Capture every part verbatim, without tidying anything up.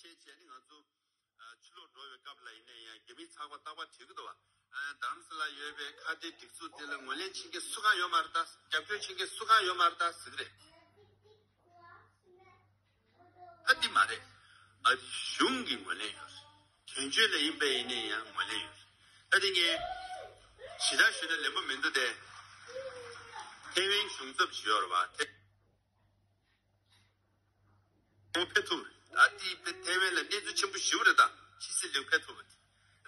བྱས་བྱས་ནས་ང་ཚོ་ཨ་ཕྱི་ལོགས་འགྲོ་བའི་སྐབས་ལ་ཡིན་ན་ཡང་རྒྱ་མིའི་ཚགས་པར་ཏག་པར་བྲིས་ཀྱི་འདུག་བ། ཨ་རྡ་རམ་ས་ལ་ཡོད་པའི་ཁ་བརྡའི་སྒྲིག་འཛུགས་དེ་ལ་ངོས་ལེན་བྱེད་མཁན་སུ་གང་ཡོད་མ་རེད་ད། རྒྱབ་སྐྱོར་བྱེད་མཁན་སུ་གང་ཡོད་མ་རེད་ད་ཟེར་གྱི་རེད། ད་འདི་མ་རེད། ཨ་རི་གཞུང་གིས་ངོས་ལེན་ཡོད་རེད། དོན་གཅོད་ལ་ཡིན་པ་ཡིན་ནའི་ཡང་ངོས་ལེན་ཡོད་རེད། ད་འདི་ངས་ཞེ་དྲག་ཞུས་ན་ལན་པོ་མི་འདུག་སྟེ། ཐེ་ཝན་གཞུང་ཚབ་ཞིག་ཡོད་རེད་བ། ཐེ་ཁོང་ཕེབས་ཐུབ་རེད། ད་འདི་ཐེ་ཐེ་ཝན་ལ་གནས་ཚུལ་ཆེན་པོ་ཞེ་པོ་རེད་ད། ཕྱི་སྲིད་ལས་ཁུངས་ཕེབས་ཐུབ་པ་དེ།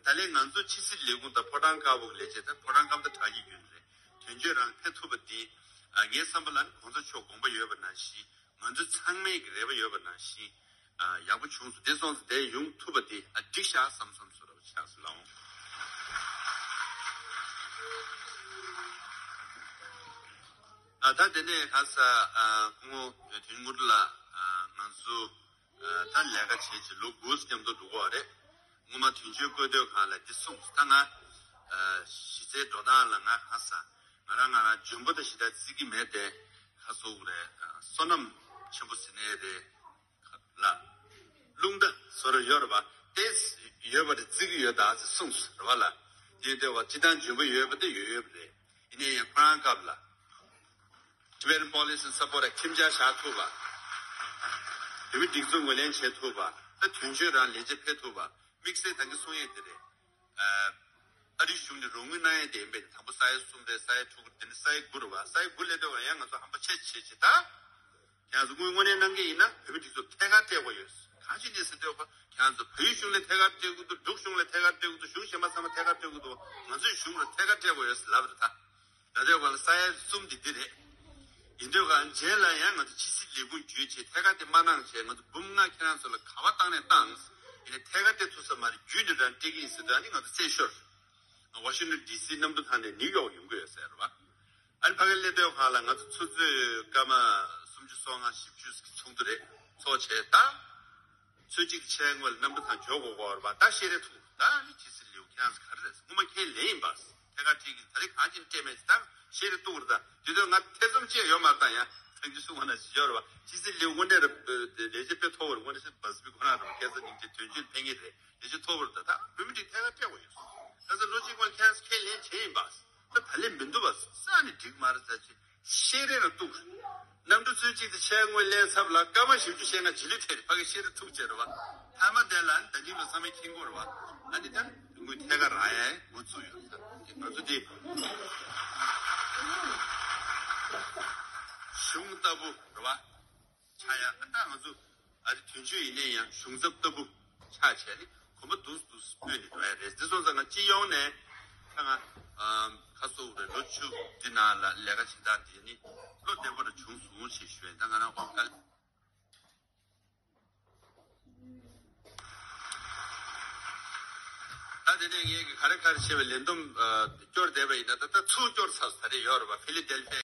ད་ལན་ང་ཚོ་ཕྱི་སྲིད་ལས་ཁུངས་དང་ཕོ་བྲང་དཀར་པོ་གི་ལས་བྱེད་དང་ཕོ་བྲང་སྐམ་ད་དྲག་གི་རྒྱུན་རེད། དོན་གཅོད་རང་ཕེབས་ཐུབ་པ་འདི། ཨ་ངའི་བསམ་པ་ལ་ནི་གོང་ས་མཆོག་དགོངས་པ་ཡོད་པ་ནང་བཞིན། ང་ཚོ་ཚང་མས་ཀྱི་རེ་བ་ཡོད་པ་ནང་བཞིན། ཨ་ཡག་པོ་བྱུང་སོང་། དེ་སོང་ཙང་དེ་ཡོང་ཐུབ་པ་དེ་ཨ་འགྲིག་ཤག་བསམ་བསམ་སོ་ར་བ་ཆགས་སུ་ལའོ། ཨ་ད་དེ་ནས་ག་ས་ཨ་སྐུ་ངོ་དོན་མུར་ལ་ཨ་ང་ཚོ་ཨ་ད་ལས་ཀ་བྱེད་ཀྱི་ལོ་དགུ་མཉམ་དུ་འགྲོ་གི་རེད། སྔོན་མ་དོན་གཅོད་བསྐོས་དུས་གང་ལ་འདི་གསུངས་ད་ང་ཨ་གཞི་རྩའི་འགྲོ་སྟངས་ལ་ང་ག་ས་ང་རང་ང་རང་འཇོན་པོ་དང་ཞེ་དྲག་བརྩི་གི་མེད་དེ། ཁ་སོག་རེད། བསོད་ནམས་ཆེན་པོ་ཟེར་ནའི་རེད། ལ། རླུང་རྟ་སོ་ར་ཡོད་རེད་བ། ཏེས་ཡོད་པ་རེད་བརྩི་གི་ཡོད་ད་ཟེར་གསུངས་སོ་རེད་བ་ལ། དེ་ལྟ་བ་སྤྱི་བཏང་འཇོན་པོ་ཡོད་པ་དེ་ཡོད་ཡོད་པ་རེད། ཡིན་ནའི་ཡང་ཁོ་རང་སྐབས་ལ། Tibetan Policy Support ལ་ཁྱིམ་ཆ་བཞག་ཐུབ་པ། བོད་མི་སྒྲིག་འཛུགས་ངོས་ལེན་བྱེད་ཐུབ་པ། ད་དོན་གཅོད་རང་ལས་བྱེད་ཕེབས་ཐུབ་པ། དམིགས་བསལ་ད་གིན་གསུང་ཡས་དེ་རེད། ཨ་རི་གཞུང་ནས་རོགས་དངུལ་གནང་ཡས་དེ་ཡིན་པས་དང་པོ་ས་ཡ་གསུམ་རེད། ས་ཡ་དྲུག་རེད། དེ་ནས་ས་ཡ་དགུ་རེད་བ། ས་ཡ་དགུ་སླེབས་དུས་ཡང་ང་ཚོ་ཧམ་པ་ཆེ་ཆེ་ཆེ་ད། ཁྱེད་ཚོ་དངུལ་དངོས་གནས་གནང་གི་ཡིན་ན་བོད་མི་སྒྲིག་འཛུགས་ཐད་ཀར་སྤྲད་དགོས་ཡོད། གང་ཅི་ནས་ཟེར་འདོད་པ་ཁྱེད་ཚོ་བལ་ཡུལ་གཞུང་ལ་ཐད་ཀར་སྤྲད་དགོས་འདུག་འབྲུག་གཞུང་ལ་ཐད་ཀར་སྤྲད་དགོས་འདུག་གཞུང་གཞན་པ་ཚང་མ་ཐད་ཀར་སྤྲད་དགོས་འདུག་ང་ཚོའི་གཞུང་ལ་ཐད་ཀར་སྤྲད་དགོས་ཡོད་ཟེར་ལབ་རེད་ད། ད་ལྟའི་བར་ལ་ས་ཡ་གསུམ་འདི་འདི་རེད། ཡིན་འདོད་གང་རྗེས་ལ་ཡང་ང་ཚོ་ཕྱི་སྲིད་ལས་ཁུངས་བརྒྱུད་བྱས་ཐད་ཀར་དེ་མ་གནང་བྱས་ང་ཚོ་འབུམ་ལྔ་ཁྱེད་རང་ཚོ་ལ་ག་བ་བཏང་ནས་བཏང་། ཡིན་ནའི་ཐད་ཀར་དེ་ཐུབ་ས་མ་རེད། བརྒྱུད་ནས་རང་སྤྲད་ཀྱི་ཡིན་ཟེར་དུས་ཨ་ནི་ང་ཚོ་རྩད་ཤོར། ཝ་ཤིང་ཊོན་ཌི་སི་གནམ་གྲུ་ཐང་ནས་ནིའུ་ཡོག་ཡོང་གི་ཡོད་ཟེར་བ། ཨ་ནི་ཕ་གི་སླེབས་དུས་གང་ལ་ང་ཚོ་ཆུ་ཚོད་སྐར་མ་སུམ་ཅུ་སོ་ལྔ་བཞི་བཅུ་ཀྱི་ཚོགས་འདུ་རེད། ཚོགས་བྱས་ད། ཚོད་གཅིག་ཕྱེད་སྔོན་ལ་གནམ་གྲུ་ཐང་འབྱོར་དགོས་དགོས་རེད་པ། ད་ཤེས་རེ་ཐུག་ད་ནི་ཕྱི་སྲིད་ལེའུ་ཁྱེད་རང་ཚོ་ག་རེ་རེད། སྔོན་མ་ཁྱེད་ལེན་ཡིན་པ། ཐད་ཀར་ཁྲིད་ཀྱི་ད་རེས་གང་ཅིན་སྤྲད་མེད་ཅི་ད་ཤེས་རེ་ཐུག་རེད། ད་དེ་དུས་ང་ཐེ་ཚོམ་ཅི་ཡོད་མ་རེད། ད་ཡང་ཐང་ཅི་སུ་ཁོ་ན་ཞིག་ཡོད་རེད་པ། ཕྱི་སྲིད་ལེའུ་དངོས་གནས་རེད། ལས་བྱེད་དཔེ་མཐོ་བོ་རེད། དངོས་གནས་སྲིད་བ་སི་པི་ཁོ་ན་རེད་པ། སྐལ་བཟང་སྙིང་རྗེ་དོན་གཅོད་ཕེབས་ངེས་རེད། ལས་བྱེད་མཐོ་བོ་རེད། ད་ད་བོད་མི་འགྲིག་ཐད་ཀར་སྤྲད་དགོས་ཡོད། ད་ཚོ་ལོ་གཅིག་མ་ཁྱེད་ཁས་ལེན་བྱས་ཡིན་པ། ད་ད་ལན་མི་འདུག་པ། ས་ནས་འགྲིག་མ་རེད་ཟེར་ཅིག་ཤེས་རེ་ན་གཏུག་གནམ་གྲུ་ཚོད་གཅིག་དེ་ཕྱེད་སྔོན་སླེབས་ཚབ་ལ་སྐར་མ་བཞི་བཅུ་ཤེས་ང་བྱི་ལི་ཐེར་ཕ་གི་ཤེས་རེ་ཐུག་བྱས་རེད་པ། ཐ་མ་དེ་ལ་ད་ནི་ལོ་ཚང་མའི་ཁྱིང་གོ་རེད་པ། ཨ་ནི་ད་དངུལ་ཐད་ཀར་རག་ཡ་འགོ་བཙུགས་ཡོད་ད། ང་ཚོ་དེ་གཞུང་ལྟ་བུ་རེད་པ། ཆགས་ཡ། ཨ་ད་ང་ཚོ་ཨ་རི་དོན་གཅོད་ཡིན་ནའི་ཡང་གཞུང་ཚབ་ལྟ་བུ་ཆགས་བྱས་ནི་གོམ་པ་འདུག་འདུག་སྤོས་ནས་འགྲོ་ཡ་རེད། འདི་སོང་ཙང་ང་སྤྱི་ཡོངས་ནས་ད་ང་ཨམ་ཁ་སོ་རེད། ལོ་བཅུ་འདི་ནང་ལ་ལས་ཀ་བྱེད་སྟངས་དེ་ནི་བློ་བདེ་པོ་ར་བྱུང་སོང་ཞེས་ཞུ་ཡ། ད་ང་རང་དབང་དཀར། ད་དེ་ནས་ངས་ག་རེ་ག་རེ་བྱས་པའི་ལས་བསྡོམས་ཨ་སྐྱོར་བསྡད་པ་ཡིན་ན་ད་ལྟ་ཚུར་སྐྱོར་ཚར་ས་རེད་ཡོད་རེད་པ། ཕི་ལི་ཌེལ་ཕི་ཡ།